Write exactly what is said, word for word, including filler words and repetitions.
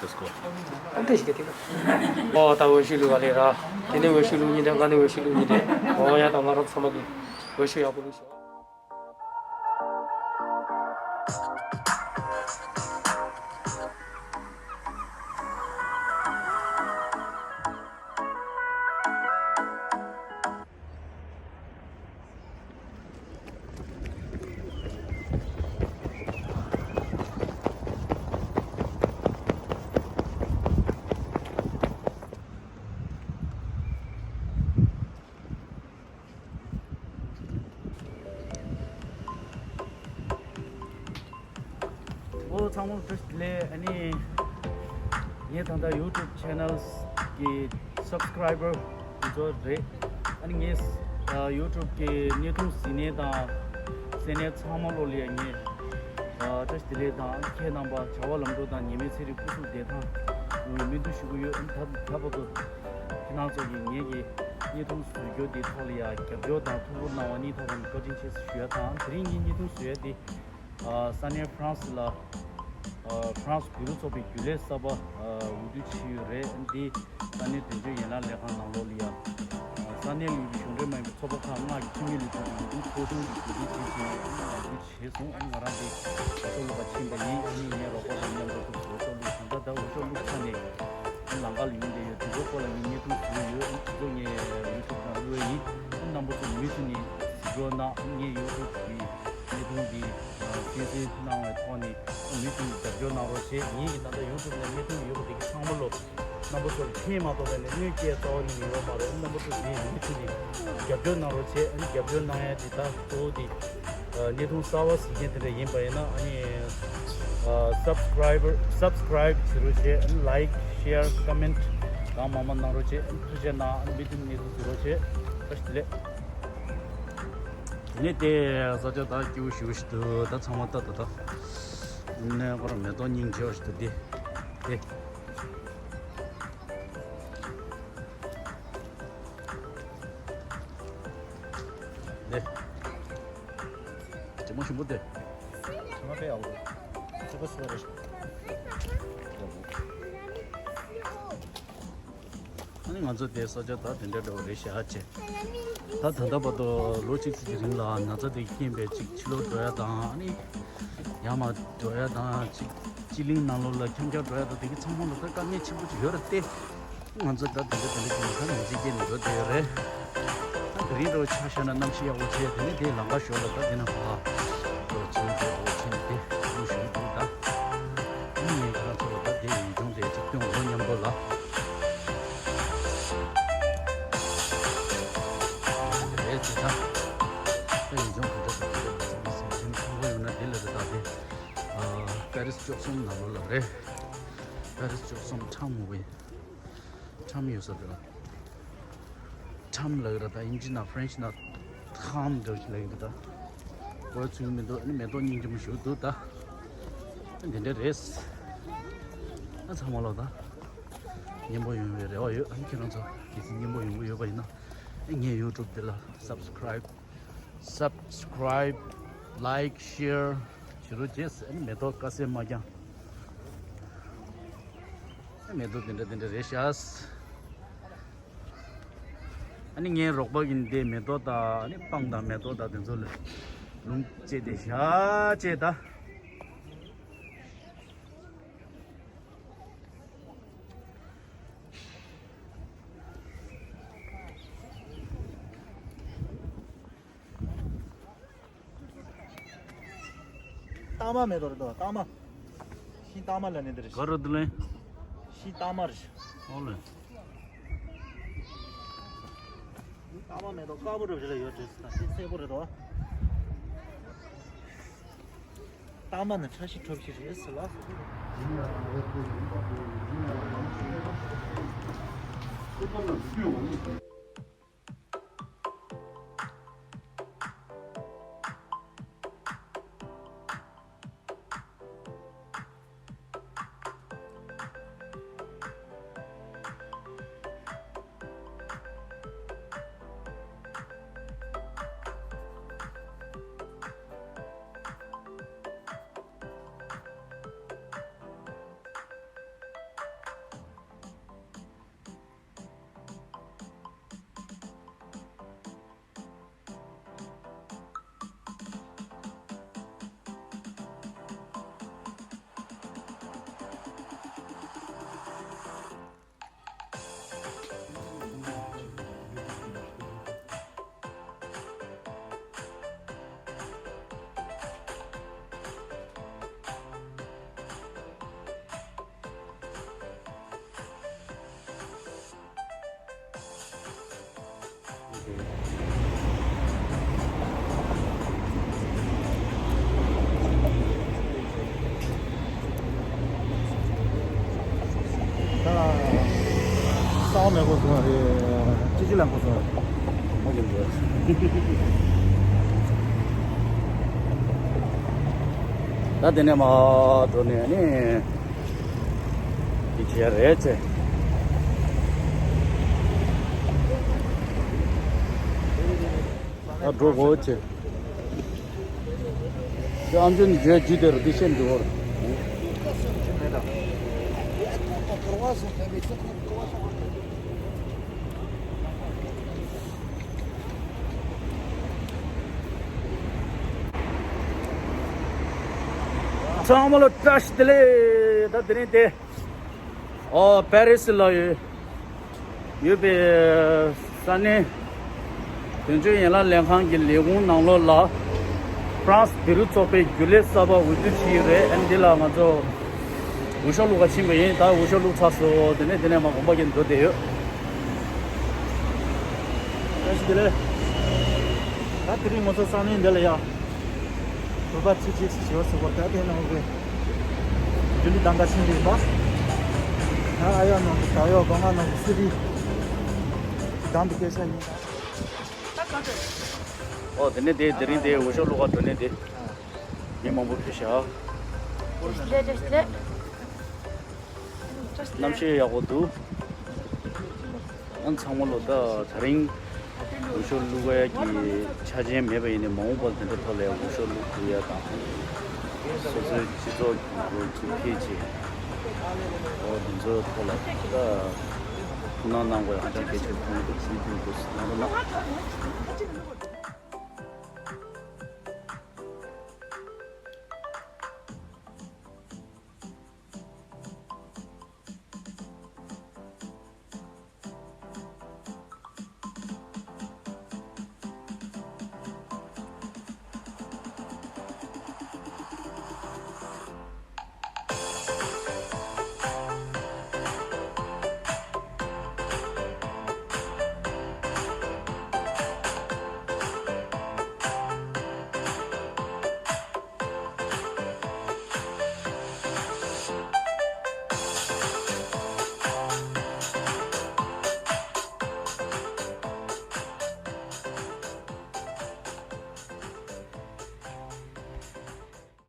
ཨ་འདྲ་ཞིག་གི་དེ་ག་ཨོ་ད་འོས་ཤོག་བླུགས་པ་ལས་ར། དེ་ནས་འོས་ཤོག་བླུགས་ཉིན་དེ་ང་ནས་འོས་ཤོག་བླུགས་ཉིན་དེ། ཨོ་ཡ་ད་ང་རང་ཚང་མ་གི་འོས་ཤོག་ཡག་པོ་བླུགས་ཤོག་ཨོ་ཚང་མ་བཀྲ་ཤིས་བདེ་ལེགས། ཨ་ནི་ངས་ད་ལྟ་YouTube channels གི་subscriber དེ་ཚོ་རེད། ཨ་ནི་ངས་ཨ་YouTube གི་བརྙན་ཐུང་གཟིགས་མཁན་དང་གསན་མཁན་ཚང་མ་ལོ་ལ་ཡ་ངས་ཨ་བཀྲ་ཤིས་བདེ་ལེགས་དང་། ཁྱེད་རྣམ་པ་བྱ་བ་ལམ་འགྲོ་དང་ཉི་མའི་ཚེ་རིང་སྐུ་གཟུགས་བདེ་ཐང་ཡོང་བའི་སྨོན་འདུན་ཞུ་གི་ཡོད། ཨ་ནི་ད་ད་བར་དུ་ཁྱེད་རང་ཚོ་གིས་ངེད་ཀྱི་བརྙན་ཐུང་བཟོ་རྒྱུ་དེའི་ཐོག་ལ་ཡ་རྒྱབ་སྐྱོར་དང་ཐུགས་ཁུར་གནང་བ་སྙིང་ཐག་པ་ནས་བཀའ་དྲིན་ཆེ་ཞུ་ཡ་དང་། དེ་རིང་ངས་བརྙན་ཐུང་བཟོ་ཡ་དེ་ཨ་ས་གནས་ཧྥ་རན་སི་ལ་ཨ་ཧྥ་རན་སི་བོད་རིགས་ཚོགས་པའི་རྒྱུན་ལས་གསར་པ་ཨ་འོས་བསྡུ་བྱས་ཡོད་རེད། འདི་ས་གནས་དོན་གཅོད་ཡན་ལག་ལས་ཁང་ནང་ལོགས་ལ་ཡ་ཨ་ས་གནས་ལ་ཡོད་པའི་གཞུང་འབྲེལ་མ་ཡིན་པའི་ཚོགས་པ་ཁག་ལྔ་གི་འཐུས་མི་ལས་ཁུངས་ཀྱི་འོས་བསྡུ་ཚོགས་ཆུང་གི་འོས་བསྡུ་བྱས་བྱས་འོས་བསྡུ་བྱས་སོང་། ཨ་ནི་ང་རང་དེ་འོས་ཤོག་བླུགས་པ་ཕྱིན་པ་ཡིན། ཨ་ནི་ངའི་རོགས་པ་དང་མཉམ་དུ་འོས་ཤོག་བླུགས་སོང་། ད་ད་འོས་ཤོག་བླུགས་ཚར་ནས་ཨ་ནི་ལམ་ཁ་ལ་ཡོང་བསྡད་ཡོད། དེ་ཚོའི་སྐོར་ལ་ངས་བརྙན་ཐུང་བཟོས་ཡོད། ཨ་ནི་དེ་ཚོ་ངས་ཡུ་ཊུབ་ནང་བླུགས་ཡ་ཡིན། ཨ་ནི་རྣམ་པ་ཚོ་མུ་མཐུད་ནས་གཟིགས་རོགས་གནང་། ཨ་ནི་ངའི་ཡུ་ཊུབ་གི་བརྙན་ཐུང་འདི་གསན་གཟིགས་གནང་བའི་ཐོག་ནས་མུ་མཐུད་ནས་རྒྱབ་སྐྱོར་གནང་རོགས་བྱེད། ངེད་ཀྱི་ད་ལྟ་ཡུ་ཊུབ་ནས་བརྙན་ཐུང་ཡོད་པ་དེ་གི་ཚང་མ་ལོ་རྣམ་པ་ཚོར་ཕན་མ་ཐོགས་པའི་ནས་གནོད་སྐྱེལ་རྩ་བ་ནས་ཡོད་མ་རེད། རྣམ་པ་ཚོས་ངེད་མུ་མཐུད་ནས་རྒྱབ་སྐྱོར་གནང་རོགས་བྱེད། ཨ་ནི་རྒྱབ་སྐྱོར་གནང་ཡ་དེ་ད་གཙོ་བོ་དེ་ཨ་བརྙན་ཐུང་གསར་པ་གཟིགས་མཁན་དེ་འདྲ་ཡིན་པ་ཡིན་ན་ཨ་ནི་ཨ་སབ་སི་ཀ་རའེ་བར་སབ་སི་ཀ་རའེབ་བྱེད་རོགས་བྱེད། ཨ་ནི་ལའིཀ་ཤེར་ཀོ་མེན་ཊི་གང་མང་མང་གནང་རོགས་བྱེད། ཨ་ནི་ཐུགས་རྗེ་གནང་། ཨ་ནི་མུ་མཐུད་ནས་བརྙན་ཐུང་གཟིགས་རོགས་བྱེད། བཀྲ་ཤིས་བདེ་ལེགས། དེ་ནས་དེ་ས་ཆ་ད་སྐྱིད་པོ་ཞེ་པོ་ཞིག་འདུག་ད་ཚང་མ་ལྟ་ད་ད་ནས་ཁོ་རང་མེ་ཏོག་སྙིང་རྗེ་པོ་ཞིག་འདུག་དེ་དེ་དེ་ལྗིད་མོ་ཞིམ་པོ་དེ། ཚང་མ་དཔེ་ཡག་པོ་འདུག་ཚོད་པ་སུ་བ་རེད། ཨ་ནི་ང་ཚོ་དེ་ས་ཆ་ད་དེ་འདྲ་འདྲ་བོ་རེད་ཤག་ཅེས། ད་ད་ལྟ་བར་དུ་ལོ་གཅིག་ཙམ་གྱི་རིང་ལ་ན་ཚ་དེ་རྐྱེན་པས་ཅིག་ཕྱི་ལོགས་འགྲོ་ཡ་དང་ཨ་ནི་ཡར་མར་འགྲོ་ཡ་དང་ཅིག་སྤྱི་གླིང་ནང་ལོགས་ལ་འཁྱམ་འཁྱམ་འགྲོ་ཡ་དང་དེ་གི་ཚང་མ་ལ་ད་དཀའ་ངལ་ཆེན་པོ་ཅིག་ཡོད་རེད་དེ། ང་ཚོ་ད་དེ་འདྲ་དེ་འདྲ་ཅིག་ད་མི་ཚེ་སྐྱེལ་ནས་འགྲོ་བསྡད་ཡོད་རེད། ད་དེ་རིང་འགྲོ་ཆ་བཞག་ན་གནམ་གཤིས་ཡག་པོ་བྱས། དེ་ནས་དེ་ལམ་ཁ་ཞོར་ལ་ད་དེ་ན་ཕ་འགྲོ་ཚུར་འགྲོ་འགྲོ་ཕྱིན་དེ་མུ་ཞུ་འདུག་ད་ཨ་ནི་ངས་ཁྱེད་རང་ཚོ་ལ་ད་དེ་ཡུལ་ལྗོངས་དེ་ཅིག་སྟོན་འོ་མཉམ་པོ་ལ། རེད་ཅེ་ད། ད་ཡུལ་ལྗོངས་ག་འདྲ་ཟེར་ག་འདྲ་ཟེར་མི་སེམས་ཅན་ཆུང་པོ་ཡོང་ན་དེ་ལ་རེད། ད་དེ་ཨ་པེ་རིས་བཅུ་གསུམ་ནང་ལོགས་ལ་རེད། པེ་རིས་བཅུ་གསུམ་ཁྲམ་ངོ་བའི་ཁྲམ་ཡོད་ས་རེད། ཁྲམ་ལབ་ཀྱི་རེད། ད་དབྱིན་ཇི་ནང་ཧྥ་རན་ཆི་ནང་ཁྲམ་འདྲ་ཞིག་ལབ་ཀྱི་འདུག་ད་གོ་ཚུལ་མི་འདུག་ཨ་ནི་མེ་ཏོག་སྙིང་རྗེ་མོ་ཞིག་འདུག་ད་འདི་འདྲ་རེད། ཨ་ཚང་མ་ལོ་ད་སྙན་པོ་ཡོང་བའི་རེ་བ་ཡོད། ཨ་ནི་ཁྱེད་རང་ཚོ་གལ་སྲིད་སྙན་པོ་ཡོང་གི་ཡོད་པ་ཡིན་ན་ཨ་ངའི་ཡུ་ཊུབ་འདི་ལ་སབ་སི་ཀ་རའེབ་སབ་སི་ཀ་རའེབ་ལའིཀ་ཤེར་བྱེད་རོགས་བྱེད། ཨ་ནི་མེ་ཏོག་དཀར་སེར་མ་རྐྱང་། མེ་ཏོག་དེ་འདྲ་དེ་འདྲ་རེད་ཤག་ཨ་ནི་ངའི་རོགས་པ་གིས་འདི་མེ་ཏོག་དང་ཨ་ནི་སྤང་དང་མེ་ཏོག་དང་དེ་ཚོ་ལ་ལུང་བཅད་དེ་ཤག་ཅེས་ད། སྟག་མ་མེ་ཏོག་རེད་དོ། སྟག་མ། ཤིང་སྟག་མ་ལ་ནི་འདི་རེད། ག་རེ་འདི་ལེན། ཤིང་སྟག་མ་རེད། ཨོ་ལེ། སྟག་མ་མེ་ཏོག་དཀར་པོ་འདྲ་བོ་ཞིག་ལ་ཡོད་རེད་ཟེར་ན་ཤིང་སེར་པོ་རེད་དོ། སྟག་མ་ནི་ཁྲ་ཤིང་ཁྲོ་ཤིང་རེད་ཟེར་ལ། ཨ་མེ་ཁོ་སོང་རེད། ཅི་ཅི་ལ་ཁོ་སོང་། ད་དེ་ནས་མར་འགྲོ་ནས་ནི། འདི་བྱས་རེད་ཅེ། ད་འགྲོ་དགོས་ཅེ། ཨམ་ཅོན་བརྗོད་རྒྱུ་དེར་འདི་བཤད་འདུག་གོ། ཚང་མ་ལ་བཀྲ་ཤིས་བདེ་ལེགས། ད་དེ་རིང་དེ། ཨོ་པེ་རི་སི་ལ་ཡོད། ཡོད་པའི་ས་གནས་དོན་གཅོད་ཡན་ལག་ལས་ཁང་གི་ལས་ཁུངས་ནང་ལོགས་ལ་ཧྥ་རན་སི་བེ་རུ་ཚོགས་པའི་རྒྱུན་ལས་གསར་པ་འོས་བསྡུ་བྱས་ཡོད་རེད། ཨ་ནི་འདི་ལ་ང་ཚོ་འོས་ཤོག་བླུག་ག་ཕྱིན་པ་ཡིན། ད་འོས་ཤོག་བླུག་ཚར་སོང་། དེ་ནས་དེ་ནས་མར་དགོན་པ་གི་འགྲོ་བསྡད་ཡོད། བཀྲ་ཤིས་བདེ་ལེགས། ད་དེ་རིང་ང་ཚོ་ས་གནས་འདི་ལ་ཡ། བོད་པ་ཚོས་ཅི་ཞིག་བྱེད་པ་ཟེར་བ་ད་དེ་ནང་གི་རྒྱུན་ལས་དང་འགའ་ཕྱིན་པ་ཡིན་པ། ད་ཨ་ཡ་ནང་གི་ད་ཡོ་སྒང་ང་ནང་གི་སི་རི་དང་དུ་སྐད་ཆ་ཡིན། ཨོ་དེ་ནས་དེ་དེ་རིང་དེ་འོས་ཤོག་བླུག་ག་འགྲོ་ནས་དེ་མི་མང་པོ་ཕེབས་ཤག་གནམ་གཤིས་ཡག་པོ་འདུག་ཨང་ཚང་མ་ལོ་ད་དེ་རིང་འོས་ཤོག་བླུག་ཡ་གི་ཆ་རྐྱེན་མེད་པ་ཡིན་ནའི་མ་འོངས་པར་དེ་འདྲ་ཐོག་ལ་འོས་ཤོག་བླུག་ཐུབ་ཡ་དང་། སོ་སོའི་སྤྱི་ཚོགས་ཀྱི་འགོ་ཁྲིད་ཕེབས་རྗེས་འོ་དེ་ཚོའི་ཐོག་ལ་ད་ཐུགས་སྣང་གནང་དགོས་ཡ་ཧ་ཅང་གལ་ཆེན་པོ་མཐོང་གི་འདུག་ཚིག་ཐུང་དུ་གནང་རོགས་གནང་།